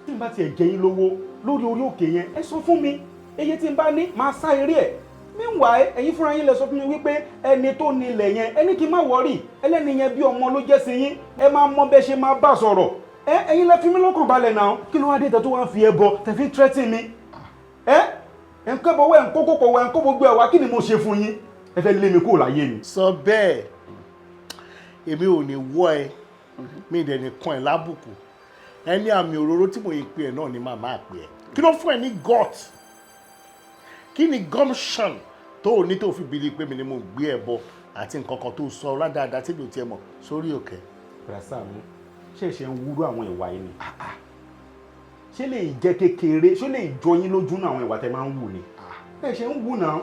tí n bá tiẹ̀ jẹ yín lówó lórí orí òkè yẹn, ẹ sọ fún mi iye tí n bá ní, máa sá eré ẹ̀. Meanwhile, ẹ̀yin fúnra yín lẹ sọ fún mi wípé ẹni tó nílẹ̀ yẹn, ẹni kí n má worry, ẹlẹ́ni yẹn bí ọmọ ló jẹ́ sí yín, ẹ máa mọ bẹ́ẹ̀ ṣe máa bá sọ̀rọ̀. Ẹ ẹ̀yin lẹ fi mí lọ́kàn balẹ̀ náà. Kí ló wá dé tẹ tó wá ń fi ẹbọ tẹ fi threaten mi? Ẹ ẹ ń kẹ́ bọ́wọ́, ẹ̀ ń kó kókò wẹ̀, ń kó gbogbo ẹ̀ wá. Kí ni mo ṣe fún yín? Ẹ fẹ́ lé mi kúrò láyé mi. Sọ bẹ́ẹ̀, èmi ò ní wọ́ ẹ, mi dẹ̀ ní kan ẹ lábùkù. Ẹni àmì òróró tí mo yìí pè ẹ náà ni màá máa pè ẹ. Kí ló fún ẹ ní gut? Kí ni gumption tó o ní tó fi bìlí pé mi ni mo gbé ẹ bọ àti nǹkan kan tó sọ ládàáda tí mi ò tiẹ̀ mọ̀ sórí òkè? Bọ̀dá Sàámú, ṣẹ̀ṣẹ̀ ń wúrú àwọn ìwà yìí ni? Ṣé lè jẹ́ kékeré? Ṣé lè jọ yín lójú náà, àwọn ìwà tẹ máa ń wù ni ẹ ṣe ń wù náà?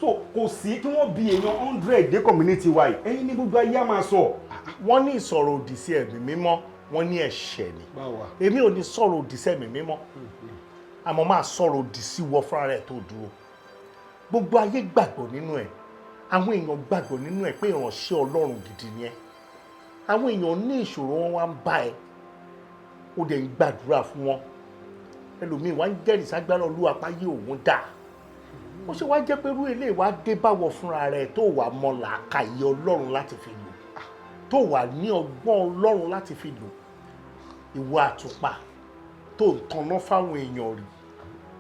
So kò sí kí wọ́n bi èèyàn 100 dé community wa yìí, ẹ̀yin ní gbogbo ayé á máa sọ. Wọ́n ní ìsọ̀rọ̀ òdì sí ẹ̀mí mímọ́, wọ́n ní ẹ̀ṣẹ̀ ni. Èmi ò ní sọ̀rọ̀ òdì sí ẹ̀mí mímọ́, àmọ́ máa sọ̀rọ̀ òdì sí wọ fúnra rẹ̀ tó dúró. Gbogbo ayé gbàgbọ́ nínú ẹ̀, àwọn èèyàn gbàgbọ́ nínú ẹ̀ pé ìránṣẹ́ Ọlọ́run gidi ni ẹ́. Àwọn èèyàn ní ìṣòro, wọn wá ń bá ẹ, ó dẹ̀ ń gbàdúrà fún wọn. Ẹlòmíì wá ń jẹ́rìí ságbára Olúwa páyé òun dà. Ó ṣe wá jẹ́ pé irú eléyìí wá dé báwọ̀ fúnra rẹ̀ tó wà mọ làákàyè Ọlọ́run láti fi lò, tó wà ní ọgbọ́n Ọlọ́run láti fi lò, ìwọ àtùpà tó ń tanná fáwọn èèyàn rí,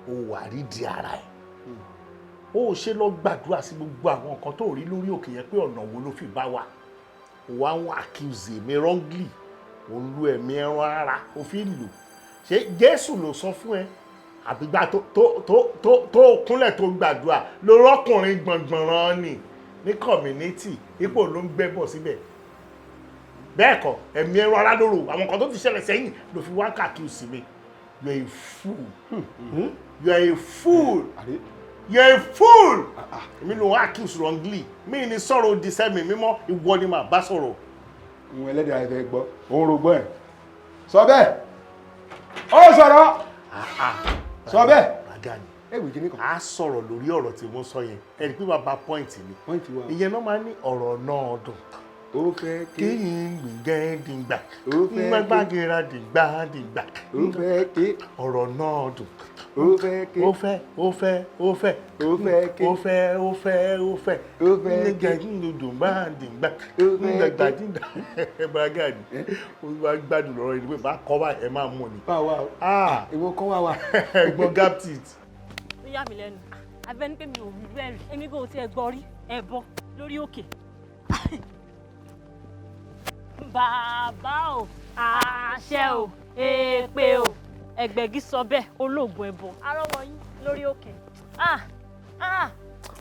ó wà rí di ara ẹ̀. Ó ṣe lọ gbàdúrà sí gbogbo àwọn nǹkan tó rí lórí òkè yẹn pé ọ̀nà wo ló fi bá wa? Wà ń accuse mi wrongly, ò ń lu ẹ̀mí ẹran ara, ó fi ń lò. Ṣé Jésù ló sọ fún ẹ àbígbà tó tó tó tó tó kúnlẹ̀ tó gbàdúrà lórọ́kùnrin gbọ̀ngbọ̀nràn ni ní community, ipò ló ń gbẹ́bọ̀ síbẹ̀? Bẹ́ẹ̀ kọ́, ẹ̀mí ẹran ara lóru, àwọn nǹkan tó ti ṣẹlẹ̀ sẹ́yìn ló fi wá accuse mi. You are a fool, you are a fool, you are a fool. Èmi ló wá accuse wrongly. Mi ní sọ̀rọ̀ òdì sẹ́mi mímọ́, ìwọ ni màá bá sọ̀rọ̀. Òun ẹlẹ́dàá ẹ fẹ́ gbọ́, òun rògbọ́ ẹ̀. Sọ bẹ́ẹ̀, ó sọ̀rọ̀, sọ bẹ́ẹ̀. Bàgá ni. Ewì kìíní kan. A sọ̀rọ̀ lórí ọ̀rọ̀ tí mo sọ yẹn, ẹni pé bàbá point ni ìyẹn náà máa ń ní ọ̀rọ̀ náà dùn. Ó fẹ́ ké. Kéyìn gbìngẹ́ dìgbà. Ó fẹ́ ké. Gbàgbàgìrà dìgbà dìgbà. Ó fẹ́ ké. Ọ̀rọ̀ náà dùn. Ó fẹ́ ké. Ó fẹ́, ó fẹ́, ó fẹ́. Ó fẹ́ ké. Ó fẹ́, ó fẹ́, ó fẹ́. Ó fẹ́ ké. Nígbà dùn bá dìgbà. Ó fẹ́ nígbà ké. Dìgbà bàgà ni ó bá gbádùn lọ́rọ̀ yìí pé bá kọ́ bá ẹ máa mú ni. Báwa o, ìwọ kọ́ wá wa. Ẹ̀gbọ́n gaptit. Ó yà mí lẹ́nu abẹ́ni pé mi ò rí bẹ́ẹ̀ rí, èmi kò tiẹ̀ gbọ́ rí ẹbọ lórí òkè. Bàbá o, àṣẹ o, èpè o, ẹgbẹ̀gì sọ bẹ́ẹ̀, olóògùn ẹbọ arọ́wọ́ yín lórí òkè. Ah ah,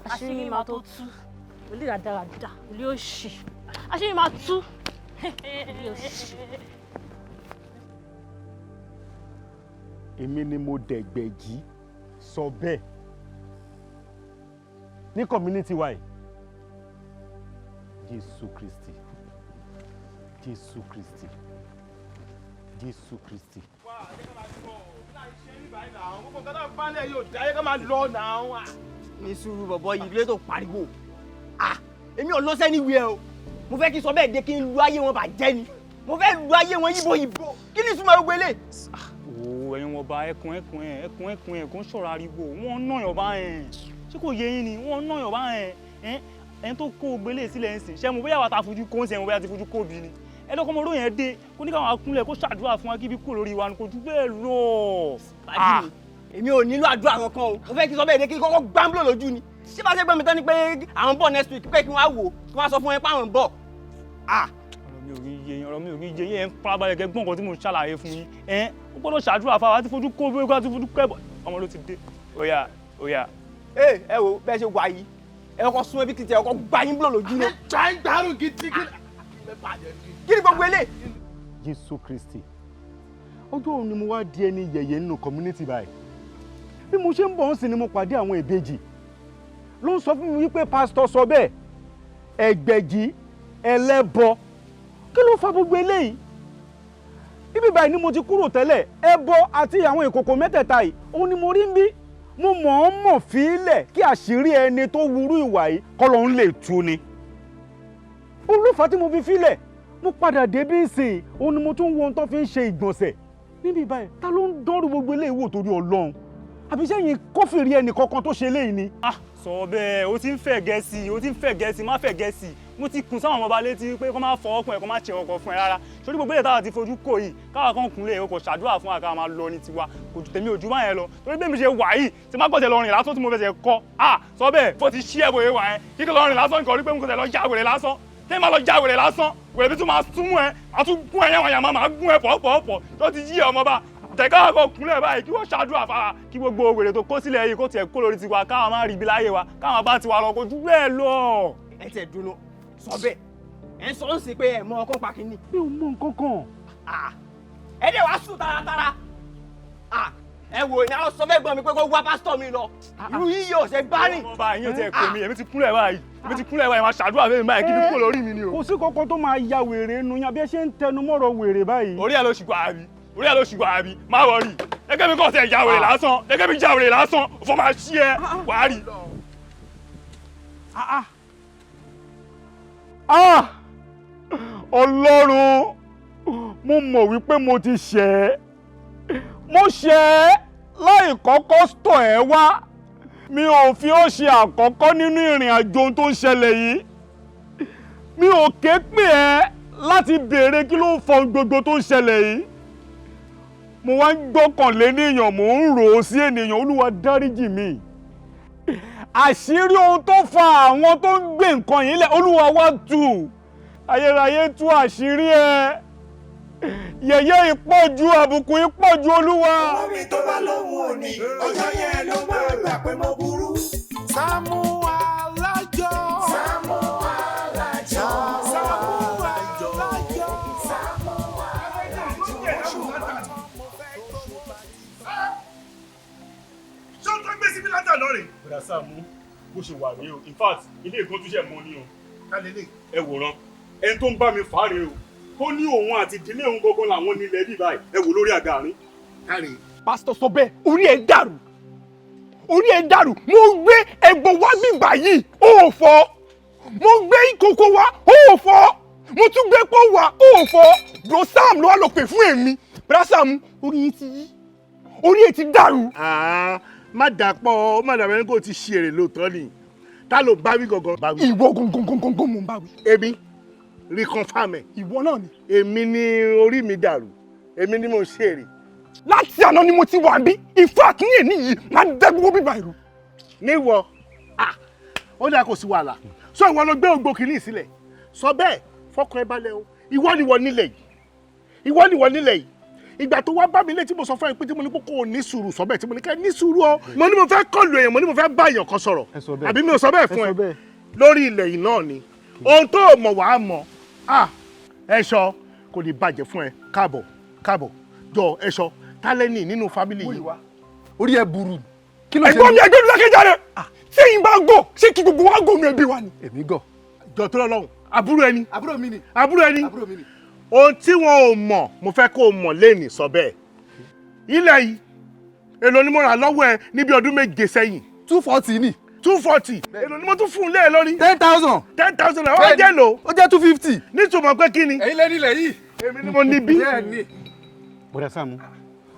àṣírí mi máa tó tú, olè rádaràda, olè òṣì, àṣírí mi máa tú, olè òṣì. Èmi ni mo dẹ̀gbẹ̀jì sọ bẹ́ẹ̀ ní community wa yìí. Jésù Kristi, Jésù Kristi, Jésù Kristi. Ní sùúrù, bọ̀bọ̀ yìí ló tó pariwo. Ah, èmi ò lọ sẹ́ni wíẹ̀ o. Mo fẹ́ kí sọ bẹ́ẹ̀ dé, kí n lu ayé wọn bàjẹ́ ni. Mo fẹ́ lu ayé wọn yíbo yìnbó. Kí ni ìtumọ̀ gbogbo eléyìí? Wo ẹ̀yin wọn bá ẹkùn ẹkùn ẹ ẹkùn ẹkùn ẹ kò ń sọ̀rọ̀ ariwo wọ́n náyàn bá ẹ̀. Ṣé kò yé yín ni? Wọ́n náyàn bá ẹ̀ ẹ̀ ẹni tó kó gbélé sílẹ̀ ń sìn. Ṣé mo bóyá wà tá a fojú kó ń sìn, mo bóyá ti fojú kó bí ni ẹni ọkọ ọmọdé yẹn dé kó ní káwọn akúnlẹ̀ kó ṣàdúrà fún wa kí ibi kúrò lórí wa ni, kò jù bẹ́ẹ̀ lọ. Pàdé mi, èmi ò nílò àdúrà kankan o. Mo fẹ́ kí sọ bẹ́ẹ̀ dé, kí n kọ́kọ́ gbáǹbùlò lójú ni. Ṣé bá ṣe gbọ́ mi tán ni pé àwọn ń bọ̀ next week, pé kí wọ́n á wò, kí wọ́n á sọ fún yín pé àwọn ń bọ̀? Ọ̀rọ̀ mi ò rí iye yín, ọ̀rọ̀ mi ò rí iye yín. Ẹ̀ ń farabalẹ̀ kẹ́ gbọ́n nǹkan tí mo ń ṣàlàyé fún yín. Ẹ̀ ó gbọ́dọ̀ ṣàdúrà fáwa àti fojú kó bí ó ti fojú kẹ́ ọmọ ló ti dé. Óyá, óyá. Ẹ ẹ wo bẹ́ẹ̀ ṣe wà yìí, ẹ kọ́kọ́ sún ẹbí kìtì, ẹ kọ́kọ́ gbá yín búlọ̀ lójú náà. Gbàrún gidi. Kí ni gbogbo eléyìí? Jésù Kristi, ọjọ́ òun ni mo wá di ẹni yẹ̀yẹ́ nínú community báyìí. Bí mo ṣe ń bọ̀ ń sìn ni mo pàdé àwọn ìbejì ló ń sọ fún mi wípé pásítọ̀ sọ bẹ́ẹ̀, ẹgbẹ̀jì ẹlẹ́bọ. Kí ló fa gbogbo eléyìí? Ibi báyìí ni mo ti kúrò tẹ́lẹ̀. Ẹbọ àti àwọn ìkòkò mẹ́tẹ̀ẹ̀ta yìí òun ni mo rí ń bí. Mo mọ̀ ọ́n mọ̀ fílẹ̀ kí àṣírí ẹni tó wúrú ìwà yìí kọ́ ló ń lè tú ni. Olúfà tí mo fi fílẹ̀, mo padà dé bí ìsìn, òun ni mo tún wo ohun tó fi ń ṣe ìgbọ̀nsẹ̀ níbi báyìí. Ta ló ń dánrù gbogbo eléyìí wò torí Ọlọ́run? Àbí sẹ́yìn kófìrí ẹnì kankan tó ṣe eléyìí ni? Ah, sọ bẹ́ẹ̀, o ti ń fẹ̀ gẹ̀ẹ́sì, o ti ń fẹ̀ gẹ̀ẹ́sì, má fẹ̀ gẹ̀ẹ́sì. Mo ti kùn sáwọn ọmọọba létí pé kó má fọwọ́ kún ẹ, kó má ṣe ọkọ̀ fún ẹ rárá. Sórí gbogbo èyí táwa ti fojú kò yìí, káwa kan kúnlẹ̀, o kò ṣàdúrà fún wa ká máa lọ ní tiwa. Kò ju tèmi ojú báyẹn lọ. Torí bí èmi ṣe wà yìí, tí má gbọ́dọ̀ lọ rìn lásán tí mo fẹsẹ̀ kọ́. Ah, sọ bẹ́ẹ̀, bó ti ṣí ẹ̀ bóyá wà yẹn, kíkọ́ lọ rìn lásán nǹkan rí pé mo kò tẹ̀ lọ já wèrè lásán. Tẹ́lẹ̀ máa lọ já wèrè lásán, wèrè bí tún máa súnmú ẹ, máa tún gún ẹ yàmàyàmà, máa gún ẹ pọ̀pọ̀pọ̀ tó ti yí ọmọba. Tẹ̀ká ọkọ̀ kúnlẹ̀ báyìí kí wọ́n ṣàdúrà fara kí gbogbo wèrè tó kó sílẹ̀ yìí kó tiẹ̀ kó lórí tiwa, káwọn máa rí ibi láyé wa, káwọn bá tiwa lọ, kó jù bẹ́ẹ̀ lọ. Ẹ tẹ̀ dúró sọ bẹ́ẹ̀, ẹ ń sọ ń sìn pé ẹ mọ ọkàn pa kínní. Mi ò mọ nǹkan kan. Ẹ dẹ̀ wá sùn taratara. Ẹ wò ní àwọn sọ fẹ́ gbọ́n mi pé kó wá pásítọ̀ mi lọ. Irú yíyí ọ̀sẹ̀ gbá rìn. Ọba yín ò tiẹ̀ pè mí, èmi ti kúnlẹ̀ báyìí, èmi ti kúnlẹ̀ báyìí, máa ṣàdúrà fún mi báyìí kí ni kúrò lórí mi ni o. Kò sí kankan tó máa ya wèrè nu yín, bí ẹ ṣe ń tẹnu mọ́rọ̀ wèrè báyìí. Orí ẹ ló ṣùgbọ́n àbí, orí ẹ ló ṣùgbọ́n àbí, má wọrí. Gẹ́gẹ́ bí kò tẹ̀ ya wèrè lásán, gẹ́gẹ́ bí já wèrè lásán, òfò máa ṣí ẹ, wàá rí. Ah! Ọlọ́run, mo mọ̀ wípé mo ti ṣẹ̀ ẹ́, mo ṣẹ̀ ẹ́ láì kọ́kọ́ tọ̀ ẹ́ wá. Mi ò fi ó ṣe àkọ́kọ́ nínú ìrìn àjò ohun tó ń ṣẹlẹ̀ yìí. Mi ò ké pè ẹ́ láti béèrè kí ló ń fa ohun gbogbo tó ń ṣẹlẹ̀ yìí. Mo wá ń gbọ́kànlé níyàn, mò ń rò ó sí ènìyàn. Olúwa dáríjì mi. Àṣírí ohun tó fa àwọn tó ń gbé nǹkan yìí lẹ̀, Olúwa wá tú. Ayérayé tú àṣírí ẹ. Yẹ̀yẹ́ ìpọ̀jù, àbùkù ìpọ̀jù, Olúwa. Owó mi tó bá lóhùn òní, ọjọ́ yẹn ló máa gbà pé mo burú. Sàámú Alájọ. Sàámú Alájọ. Sàámú Alájọ. Sàámú Alájọ. Ṣé o tó gbé síbi látà lọ́rẹ̀? Bọ̀dá Sàámú, bó ṣe wà rèé o. In fact, ilé ìkan tún ṣe mọ́ ni o. Ẹ wòran, ẹni tó ń bá mi fà á rèé o. Ó ní òun àti ìdílé òun gangan làwọn nílẹ̀ bí báyìí. Ẹ wò lórí àga àárín. Pásítọ̀ sọ bẹ́ẹ̀, orí ẹ̀ dàrú, orí ẹ̀ dàrú. Mo gbé ẹbọ wá bí báyìí, ó fọ́. Mo gbé ìkòkò wá, ó fọ́. Mo tún gbé pọ́ wá, ó fọ́. Bro Sam ló wá lọ pè fún èmi. Bro Sam, orí yín ti yí, orí ẹ̀ ti dàrú. Má dàpọ̀, má dàbẹ̀ ní kò ti ṣe èrè lóòótọ́ ni. Ta ló bá wí gangan? Ìwọ gangan gangan mo ń bá wí. Èmi reconfirm ẹ. Ìwọ náà ni. Èmi ni orí mi dàrú, èmi ni mo ṣe èrè. Láti àná ni mo ti wà bí. In fact, ní èní yìí máa dẹ́ gbogbo bíbá ìrù. Níwọ, ó dáa, kò sí wàhálà. Sọ ìwọ ló gbé ògbó kìíní sílẹ̀. Sọ bẹ́ẹ̀, fọkàn ẹ balẹ̀ o. Ìwọ ni ìwọ nílẹ̀ yìí, ìwọ ni ìwọ nílẹ̀ yìí. Ìgbà tó wá bá mi létí, mo sọ fún ẹ pé tí mo ní kó o ní sùúrù. Sọ bẹ́ẹ̀, tí mo ní ká ní sùúrù o, mo ní mo fẹ́ kọlu èèyàn, mo ní mo fẹ́ bá èèyàn kan sọ̀rọ̀. Àbí mi ò sọ bẹ́ẹ̀ fún ẹ? Lórí ilẹ̀ yìí náà ni ohun tó mọ̀ wàá mọ̀. Ẹ̀ṣọ́ kò ní bàjẹ́ fún ẹ. Káàbọ̀, káàbọ̀ jọ. Ẹ̀ṣọ́ tálẹ́nì nínú family yìí. Orí ẹ burú. Kí ló ṣe? Ẹ̀gbọ́n mi, ẹgbẹ́ mi lákẹ́jáde. Tí èyí bá gọ̀, ṣé kí gbogbo wa gọ̀ ní ẹbí wa ni? Èmi gọ̀. Jọ tó lọ́hùn, àbúrò ẹni. Àbúrò mi ni. Àbúrò ẹni. Àbúrò mi ni. Ohun tí wọn ò mọ̀, mo fẹ́ kó o mọ̀ lẹ́nìí. Sọ bẹ́ẹ̀, ilẹ̀ yìí, èlò ni mo rà lọ́wọ́ ẹ níbi ọdún 7 sẹ́yìn? 240 ni. 240. Èlò ni mo tún fún un lé ẹ lórí? 10,000. 10,000 náà ó jẹ́ lò. Ó jẹ́ 250. Nítumọ̀ pé kí ni? Ẹ̀yin lẹ́ni ilẹ̀ yìí. Èmi ni mo ní bí. Bẹ́ẹ̀ni. Bọ̀dá Sàámú,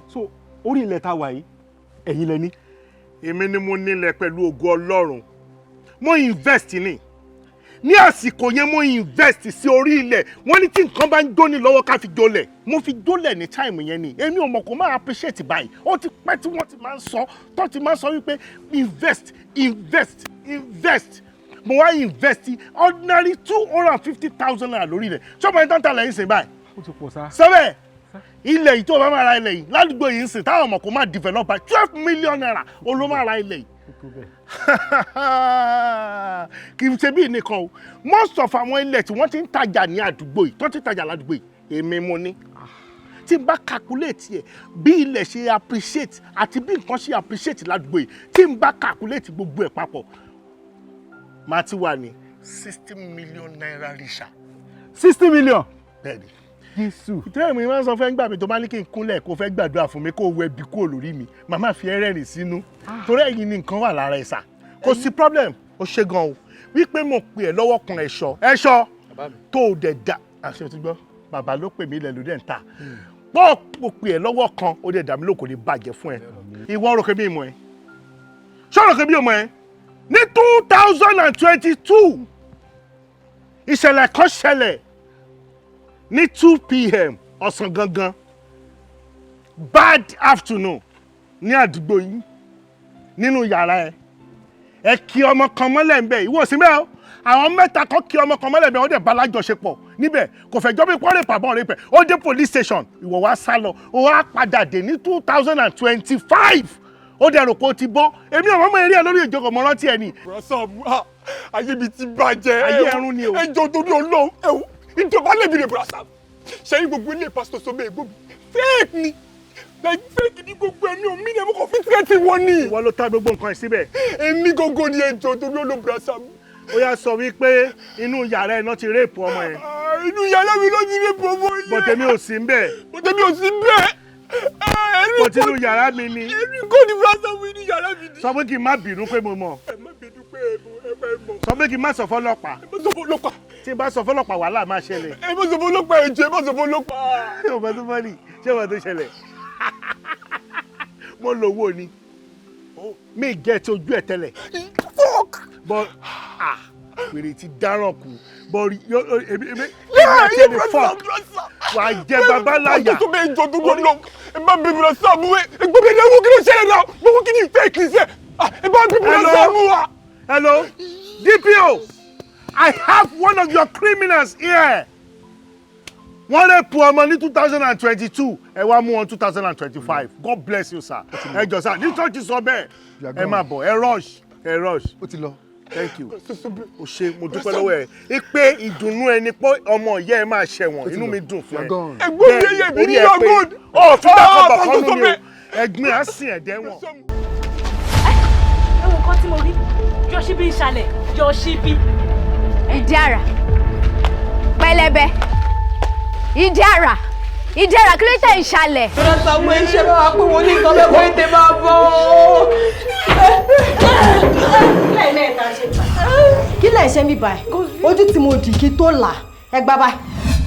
so orí ilẹ̀ tá a wà yìí, ẹ̀yin lẹ ní? Èmi ni mo nílẹ̀ pẹ̀lú ògo Ọlọ́run. Mo invest ni. Ní àsìkò yẹn mo invest sí orí ilẹ̀. Wọ́n ní tí nǹkan bá ń jóni lọ́wọ́ ká fi jólẹ̀. Mo fi jólẹ̀ ní time yẹn ni. Èmi ò mọ̀ kó máa appreciate báyìí. Ó ti pẹ́ tí wọ́n ti máa ń sọ, tó ti máa ń sọ wípé invest, invest, invest. Mo wá invest ordinary ₦250,000 lórí ilẹ̀. Ṣé ọmọ yẹn tán ta lẹ́yìn sìn báyìí? Ó ti pọ̀ sá. Sọ́bẹ̀ ilẹ̀ yìí tó o bá máa ra ilẹ̀ yìí ládùúgbò yìí ń sìn táwọn ọmọ kò máa develop by ₦12 million o ló máa ra ilẹ̀ yìí. Kì í ṣe bí nìkan o, most of àwọn ilẹ̀ tí wọ́n ti ń tajà ní àdúgbò yìí, tó ti ń tajà ládùúgbò yìí, èmi mo ní. Tí n bá calculate ẹ̀, bí ilẹ̀ ṣe appreciate àti bí nǹkan ṣe appreciate ládùúgbò yìí, tí n bá calculate gbogbo ẹ̀ papọ̀, máa ti wà ní ₦60 million richer. 60 million. Bẹ́ẹ̀ni. Jésù. Ìtẹ́rẹ̀ mi máa ń sọ fẹ́ gbà mí tó bá ní kí n kúnlẹ̀ kó fẹ́ gbàdúrà fún mi, kó wẹ bí kúrò lórí mi, màmá fi ẹrẹ́rìn sínú torí ẹ̀yin ni nǹkan wà lára ẹ̀ sà. Kò sí problem. Ó ṣe gan o wípé mo pè ẹ́ lọ́wọ́ kan ẹ̀ṣọ́ ẹ̀ṣọ́ tó o dẹ̀ da àṣẹ tó gbọ́. Bàbá ló pè mí, ilẹ̀ ló dẹ̀ ń ta pọ́. Mo pè ẹ́ lọ́wọ́ kan, ó dẹ̀ dà mí lóko, ní bàjẹ́ fún ẹ. Ìwọ rò pé mi mọ̀ ẹ́, ṣọ́rọ̀ pé mi ò mọ̀ ẹ́? Ní 2022, ìṣẹ̀lẹ̀ kan ṣẹlẹ̀ ní 2 p.m. ọ̀sán gangan, bad afternoon, ní àdúgbò yín, nínú yàrá ẹ. Ẹ kí ọmọ kan mọ́lẹ̀ ń bẹ̀. Ìwọ sí bẹ́ẹ̀ o. Àwọn mẹ́ta kan kí ọmọ kan mọ́lẹ̀ bẹ́ẹ̀, wọ́n dẹ̀ bá lájọṣepọ̀ níbẹ̀. Kò fẹ́ jọ́ bí pọ́n rèpà bọ́n rèpẹ̀. Ó dé police station, ìwọ wá sá lọ, ó wá padà dé ní 2025, ó dẹ̀ rò pé ó ti bọ́. Èmi ò mọ̀ mọ́ eré ẹ lórí ìjókòó, mọ́ rántí ẹ ni. Sàámú, ayé mi ti bàjẹ́. Ayé ẹrún ni o. Ẹ jọ̀ọ́, torí Ọlọ́run, ẹ wò, ìjọba lè mi rè. Bùrọ̀ Sàámú, ṣẹ́yìn gbogbo ilé pásítọ̀ sọ bẹ́ẹ̀, gbogbo fake ni, like fake ni gbogbo ẹ̀mí ò mí ni ẹ̀mí kò fi tírẹ̀tì wọn ni. Ìwọ ló ta gbogbo nǹkan ẹ̀ síbẹ̀. Èmi gógó ni. Ẹ jọ̀ọ́, torí Ọlọ́run, Bùrọ̀ Sàámú. Ó yá, sọ wípé inú yàrá ẹ̀ náà ti rape ọmọ yẹn. Inú yàrá mi ló ti rape ọmọ yẹn. Bọ̀tẹ̀mí ò sí ń bẹ̀. Bọ̀tẹ̀mí ò sí ń bẹ̀. Bọ̀tẹ̀ inú yàrá mi ni. Èmi kò ní, Bùrọ̀ Sàámú, inú yàrá mi ni. Sọ pé kí n má bínú pé mo mọ̀. Ẹ má bínú pé ẹ mọ̀. Sọ pé kí n má sọ fọlọ́pàá. Ẹ má sọ fọlọ́pàá. Tí n bá sọ fọlọ́pàá, wàhálà máa ṣẹlẹ̀. Ẹ má sọ fọlọ́pàá, ẹ jọ̀ọ́, ẹ má sọ fọlọ́pàá. Ṣé o mọ̀ tó fọ́nì? Ṣé o mọ̀ tó ṣẹlẹ̀? Mo lówó ni mi gẹ̀ tí ojú ẹ̀ tẹ́lẹ̀. But ah, wèrè ti dáràn kù. But èmi àti ẹni fuck wà á jẹ bàbá láyà. Tó bẹ́ẹ̀ jọ tó gbọ́ lọ, ẹ bá bí Bùrọ̀ Sàámú ẹ gbọ́ bẹ́ẹ̀ lẹ́wọ́. Kí ló ṣẹlẹ̀ náà? Gbogbo kí ni fake ṣe? Ẹ bá bí Bùrọ̀ Sàámú wa. Hello, DPO, I have one of your criminals here. Wọ́n rape ọmọ ní 2022, ẹ wá mú wọn 2025. God bless you, sir. Ẹ jọ sir, ní church sọ bẹ́ẹ̀, ẹ máa bọ̀, ẹ rush, ẹ rush. Ó ti lọ. Thank you. O ṣe, mo dúpẹ́ lọ́wọ́ ẹ. Pé ìdùnnú ẹni pé ọmọ ìyá ẹ máa ṣẹ̀wọ̀n, inú mi dùn fún ẹ. Ẹ̀gbọ́n mi ẹyẹ mi ní Orí ẹ pé. yọgùn. Ó fi dákọ̀ bọ̀ kọ́nú mi o. Ẹ̀gbin á sìn ẹ̀dẹ́ wọn. Ẹ wo nǹkan tí mo rí, yọ̀ṣíbí ìṣàlẹ̀ yọ̀ṣíbí. Ìdí àrà pẹlẹbẹ, ìdí àrà, ìdí àrà, kí ló tẹ̀ ń ṣàlẹ̀. Bùrọ̀ Sàámú, ẹ ṣe bá wa pé wọ́n ní nǹkan bẹ́ẹ̀ kó ètè máa bọ̀ ọ́. Kí lẹ̀ ṣe mí báyìí? Ojú tí mo dì kí tó là, ẹ gbá báyìí.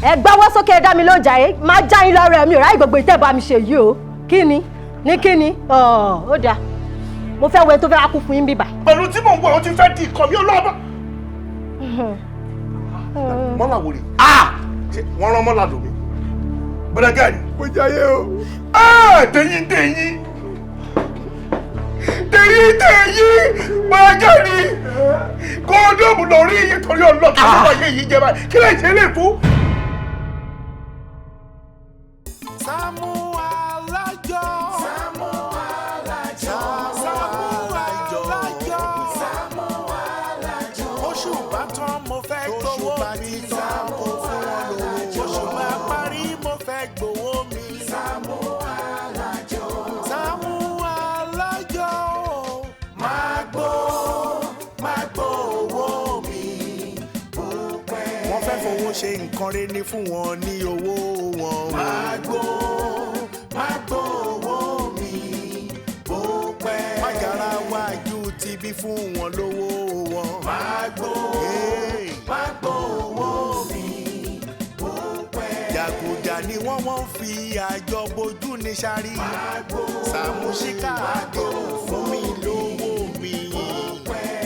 Ẹ gbáwọ́ sókè, ẹ dá mi lóúnjẹ ayé máa já yín lọ́rọ̀. Mi ò ráyè gbogbo ìtẹ́ bá mi ṣe yìí o. Kí ni ní kí ni? Ó dáa, mo fẹ́ wẹ tó fẹ́ wá kú fún yín bíbà. Pẹ̀lú tí mò ń wọ̀, ó ti fẹ́ di ìkọ̀ mi ọlọ́ọ̀bá. Mọ́là wò rè? Wọ́n rán mọ́là lómi. Bọ́dà gàrí. Mo jẹ́ ayé o. Tẹ̀yìn tẹ̀yìn tẹ̀yìn tẹ̀yìn, bọ́dà gàrí. Kóńdọ̀mù lórí yìí torí ọlọ́ọ̀tún ló wáyé yìí jẹ́ báyìí. Kí lè ṣe lè fún? Sàámú Alájọ. Sàámú Alájọ. Sàámú Alájọ. Sàámú Alájọ. Oṣù bá tán, mo fẹ́ gbowó mi. Sàámú Alájọ. Oṣù bá parí, mo fẹ́ gbowó mi. Sàámú Alájọ. Sàámú Alájọ. Máa gbó, máa gbó owó mi. Wọ́n fẹ́ fowó ṣe nǹkan rẹ̀ ní fún wọn ní owó wọn. Máa gbó, máa gbó owó mi bó pẹ́. Májàra wájú ti bí fún wọn lówó wọn. Máa gbó, máa gbó owó mi bó pẹ́. Jàgùjà ni wọ́n fi àjọ bojú ní sáré. Máa gbó, Sàmúsíkà àdéhùn fún mi lówó mi.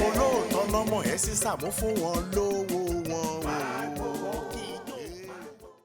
Olóòótọ́ lọ́mọ ẹ̀ sí Sàmú fún wọn lówó. wọn o.